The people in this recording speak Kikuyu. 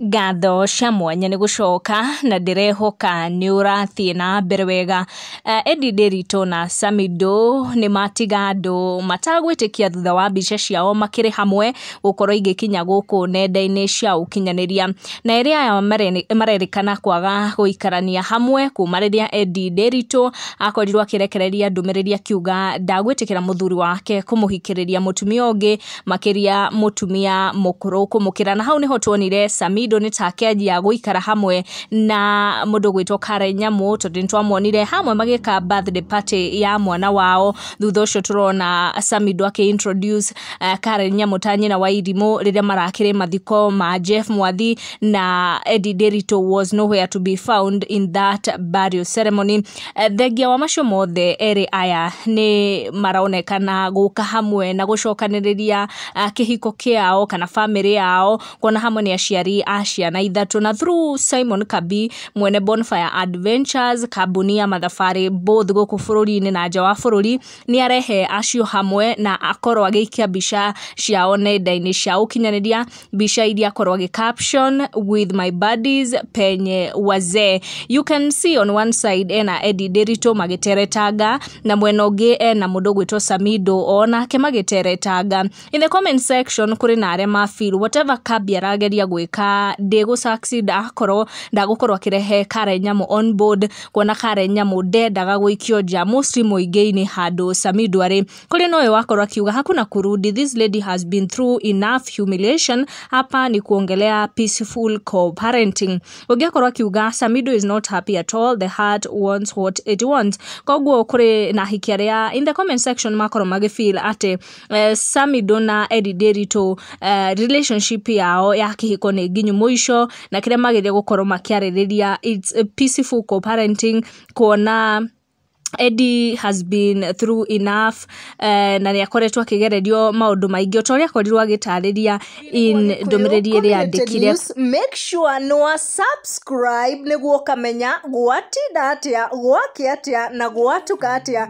Ngatho cia mwanya nĩ gũcoka na ndĩrehoka nĩ ũrathiĩ na mbere wega. Eddie Nderitu na Samidoh nĩ matiga andũ matagwĩtĩkia thutha wa mbica ciao makĩrĩ hamwe gũkorwo igĩkinya gũkũ nenda-inĩ cia ũkinyanĩria. Na erĩ aya marerĩkana kwaga gũikarania hamwe kuma rĩrĩa Eddie Nderitu akorirwo akĩrekereria ndũmĩrĩri akiuga ndagwĩtĩkĩra mũthuri wake kũmũhikĩrĩria mũtumia ũngĩ, makĩria mũtumia mũkũrũ kũmũkĩra. Na hau nĩho tuonire Samidoh nĩ ta akĩanjia gũikara hamwe na mũndũ ũgwĩtwo Karen Nyamu, tondũ nĩtwamuonire hamwe magĩka birthday party ya mwana wao. Thutha ũcio tũrona Samidoh akĩ introduce Karen Nyamu ta nyina wa irimũ rĩrĩa marakĩrĩ mathiko ma Jeff Mwathi, na Eddie Nderitu was nowhere to be found in that burial ceremony. Thengia wa macio mothe, erĩ aya nĩ maronekana gũka hamwe na gũcokanĩrĩria kĩhiko kĩao kana bamĩrĩ yao, kuona hamwe nĩ aciari a ciana ithatũ. Na through Simon Kabi, mwene Bonfire Adventures, kambuni ya mathabarĩ both gũkũ bũrũri-inĩ na nja wa bũrũri, nĩ arehe acio hamwe na akorwo agĩikia mbica ciao nenda-inĩ cia ũkinyanĩria, mbica iria akorwo agĩ caption "With my buddies penye wazee". You can see on one side ena Eddie Nderitu magĩteretanga, na mwena ũngĩ ena mũndũ ũgwĩtwo Samidoh onake magĩteretanga. In the comment section kũrĩ na arĩa ma feel whatever Kabi arageria gwĩka ndĩgũ succeed akorwo ndagũkorwo akĩrehe Karen Nyamu on board, kuona Karen Nyamu ndendaga gũikio nja mostly mũingĩ-inĩ handũ Samidoh arĩ. Kũrĩ na ũyũ wakorwo akiuga, "Hakuna kurudi, this lady has been through enough humiliation, hapa ni kuongelea peaceful co-parenting." Ũngĩ akorwo akiuga, "Samidoh is not happy at all, the heart wants what it wants." Koguo kũrĩ na ahiki arĩa in the comment section makorwo magĩ feel atĩ Samidoh na Eddie Nderitu relationship yao ya kĩhiko nĩ nginyu mũico, na kĩrĩa magĩrĩire gũkorwo makĩarĩrĩria, it's a peaceful co-parenting, kuona Eddie has been through enough na nĩ akoretwo akĩgererio maũndũ maingĩ o ta ũrĩa akorirwo agĩtarĩria in ndũmĩrĩri ĩrĩa andĩkire. Make sure nĩ wa subscribe nĩguo ũkamenya gwatinda atĩa, gwakĩa atĩa na gwatuka atĩa.